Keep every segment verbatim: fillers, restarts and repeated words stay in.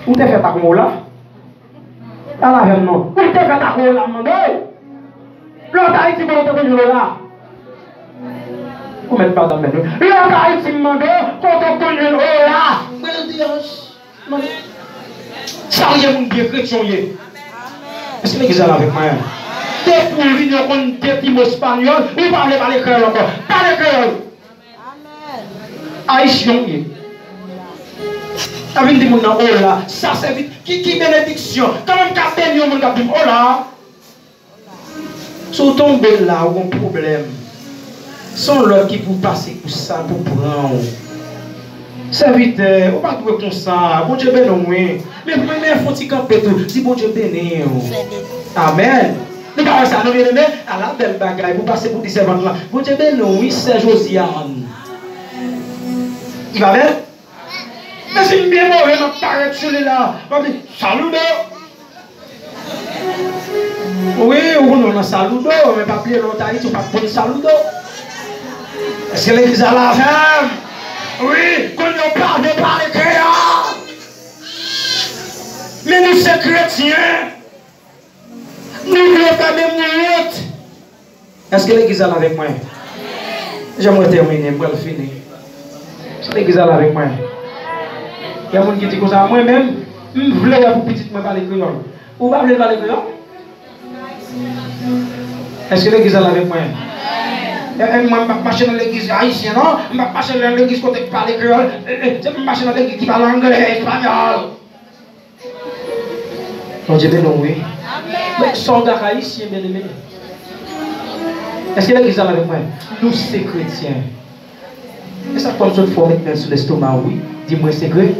Ou te fèt ak yon ola? Pale avè m non. Ou te fèt ak yon ola, m mande w? Lè w t Ayiti, kote w te konn jwenn ola? Ou mèt pa tann mèt wi. Lè w t Ayiti, m mande w, kote w konn jwenn ola? Mwen nan deyò. Sa w ye, moun byen kretyen w ye. Èske legliz la avèk mwen? Depi w vini, w konn de ti mo espanyòl, ou pa vle pale kreyòl ankò. Pale kreyòl. Ayisyen w ye. Sa vin di moun nan ola, sa sèvi ki, ki benediksyon? Kòman m ka beni yon moun k ap di m ola? Si w tonbe la, ou gon pwoblèm. Se yon lòt ki pou pase pou sa, pou pran w. Sèvitè, ou pa dwe konsa. Bondye beni w, wi. Men, men, men fè yon ti kanpe tou. Di Bondye beni w. Amèn. Nou pa wè sa, non, byeneme? Ala bèl bagay pou pase pou di sèvant lan. Bondye beni w, wi, sè Josiane. Li pa bèl? Men si m byen move, m ap parèt sou li la. M ap di, "Saludo!" Wi, ou konnen w nan saludo, men pa bliye lè w t Ayiti, ou pa t konn saludo. Èske legliz la la avè m? Wi, kounye a w pa vle pale kreyòl. Men nou se kretyen. Nou vle fè menm nou wont. Èske legliz la la avèk mwen? Jan mwen tèmine, m pral fini. Èske legliz la la avèk mwen? Gen moun ki di konsa, mwen menm, m vle wè pou pitit mwen pale kreyòl. Ou pa vle l pale kreyòl? Èske legliz la la avèk mwen? E, e, mwen, m p ap mache nan legliz ayisyen, non. M p ap mache nan legliz kote k pale kreyòl. E, e, se pou m mache nan legliz ki pale anglè, espanyòl. Bondye beni w, wi. Men, sa w gen ak ayisyen, byeneme? Èske legliz la avèk mwen? Nou se kretyen. E sa k fè m sot fè w met men sou lestoma w, wi. Di, "Mwen se kre-,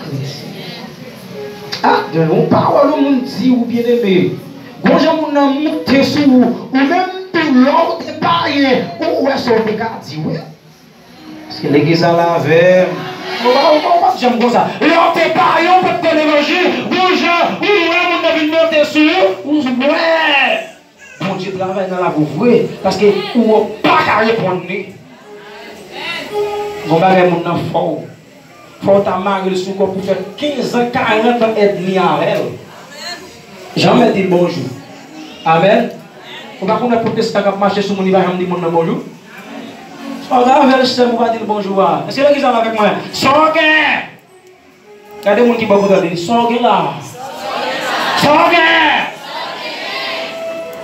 kretyen." A, gen yon pawòl yon moun di w, byeneme. Gon jan moun nan moute sou ou, ou menm tou lè w te payen, ou wè sa w te ka di, wi. Paske legliz la la avè m. Ou pa, ou pa, ou pa t janm konsa. Lè w te payen, ou pa t konn levanjil, gon jan, ou wè moun nan vin monte sou ou, ou wè. Bondye travay nan lavi w vre, paske ou pa ka reponn li. Gon bagay moun nan fè w. Fò w ta mare l sou kò pou fè kenz an, karant an èdmi avè l. Janmè di l bonjou. Amèn. Ou pa konn wè pwotestan k ap mache sou moun, li pa janm di moun nan bonjou? Sa w gen avè l, sè m, ou pa di l bonjou a? Èske legliz la avèk mwen? Sa w gen? Gade moun ki bò kote w, di, "Sa w gen la?" Sa w gen?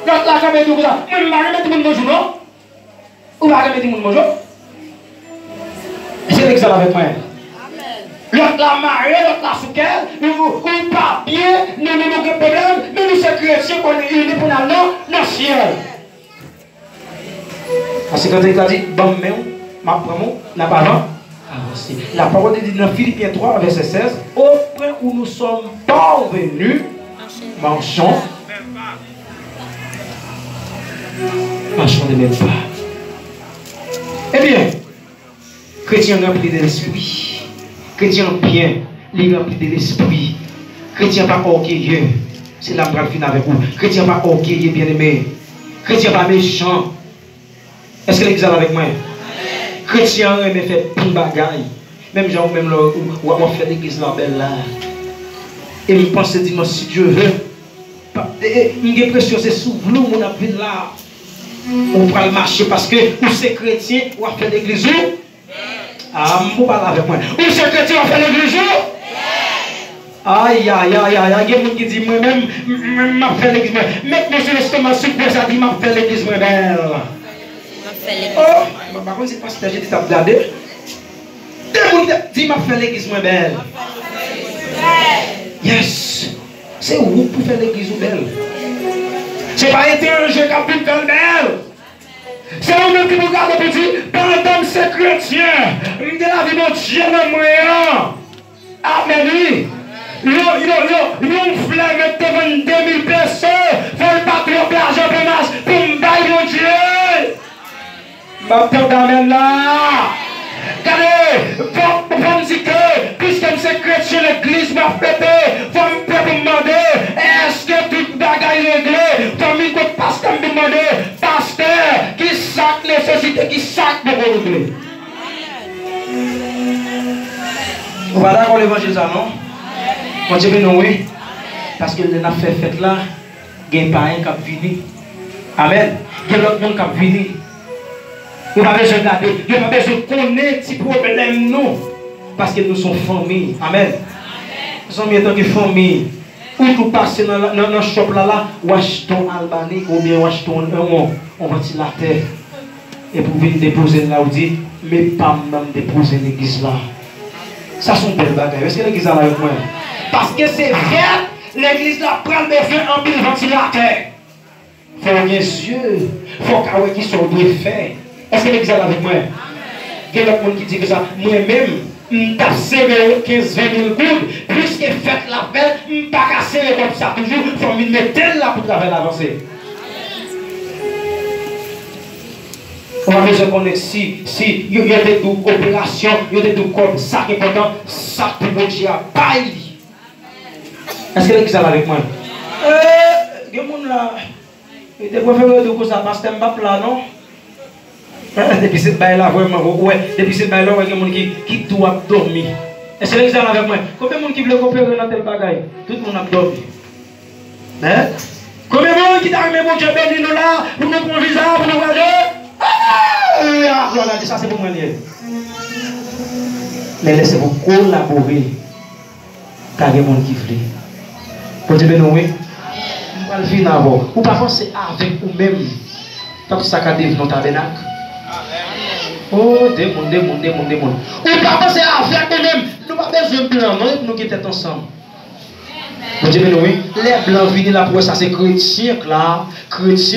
Lòt la kanpe di w konsa, "Mwen, m pa renmen di moun bonjou, non." Ou pa renmen di moun bonjou? Èske legliz la avèk mwen? Lòt la mare, lòt la sou kè l, ou, ou pa byen, nou, nou, nou gen pwoblèm, men nou se kretyen, pou nou ini pou n al nan, nan syèl. Paske Kantèk la di, "Ban m men w, m ap pran men w, n ap avan, avanse." La parole de Dieu dans Philippiens trois, verset seize, "Au point où nous sommes parvenus, marchons, marchons de même pas." Ebyen, kretyen ranpli de lespri. Kretyen byen, li ranpli de lespri. Kretyen pa ògeye. Se la m pral fini avèk ou. Kretyen pa ògeye, byeneme. Kretyen pa mechan. Èske legliz la avèk mwen? Kretyen an renmen fè bon bagay. Menm jan ou menm lè w, w, w ap fè legliz la bèl la. E m panse dimanch, si Dye vle, pa, e, e, m gen enpresyon se sou vle moun ap vin la. Ou pral mache paske ou se kretyen, w ap fè legliz ou. A, m pou pale avèk mwen. Ou se kretyen, w ap fè legliz ou? Ay, ay, ay, ay, ay, gen moun ki di, "Mwen menm, m, m, m ap fè legliz mwen." Met men sou lestoma, sou kè sa, di, "M ap fè legliz mwen bèl." M ap fè legliz. Oh, mwen pa konn si pastè Jedi t ap gade. De moun ki di, "M ap fè legliz mwen bèl." Yes. Se ou k pou fè legliz ou bèl. Se pa etranje k ap vin fè l bèl. Se ou menm ki pou gade pou di, "Pandan m se kretyen, m gen lavi Bondye nan mwen an." Amèn, wi. Yon, yon, yon, yon flè mèt te vann de mil peso, fò l pa twòp lajan pou m ach-, pou m bay Bondye. M ap tande amèn la. Gade, fò, fò m di ke, piske m se kretyen legliz m ap fete, fò m fè pou m mande, èske tout bagay regle? Fanmi kot pastè m vin mande, pastè, ki sa k nesesite, ki sa k poko regle? Ou pa dakò levanjil sa, non? Bondye beni w, wi. Paske lè n ap fè fèt la, gen payen k ap vini. Amèn. Gen lòt moun k ap vini. Yo pa bezwen gade, yo pa bezwen konnen ti pwoblèm nou. Paske nou se yon fanmi. Amèn. Zanmi, antanke fanmi, ou tou pase nan, nan, nan shop la, la, w achte yon Albani oubyen w achte yon, yon, yon vantilatè. Epi w vin depoze l la, w di, "Men pa m nan m depoze legliz la." Sa se yon bèl bagay. Èske legliz la la avèk mwen? Paske se vèt, legliz la pral bezwen anpil vantilatè. Fò w gen zye, fò w ka wè kisa w dwe fè. Èske legliz la la avèk mwen? Gen lòt moun ki di konsa, "Mwen menm, m t ap sere yo kenz ven mil goud, piske fèt la fèt, m pa ka sere kòb sa toujou, fò m vin mete l la pou travay la vanse." Ou pa bezwen konnen si, si yo, yo te di w operasyon, yo te di w kòb, sa k enpòtan, sa k pou Bondye a, bay li. Èske legliz la la avèk mwen? Eh, gen moun la, yo te prefere di w konsa, "Pastè, m p ap la non." Eh, depi se bay la vrèman, ou wè, depi se bay la, ou wè gen moun ki, ki tou ap dòmi. Èske legliz la la avèk mwen? Konbyen moun ki vle opere nan tèl bagay? Tout moun ap dòmi. Hein? Konbyen moun ki ta renmen Bondye beni nou la, pou nou pran viza, pou nou vwayaje? Alelouya! Glwa a Dye, sa se pou mwen li ye. Men lè se pou kolabore, pa gen moun ki vle. Bondye beni w, wi. M pral fini avè w. Ou pa panse avèk ou menm, t ap sakade vin yon tabènak? Oh, de moun, de moun, de moun, de moun. Ou pa panse avèk ou menm, nou pa bezwen blan, non, epi nou gen tèt ansanm. Bondye beni w, wi. Lè blan vini la pou wè sa se kretyen k la, kretyen.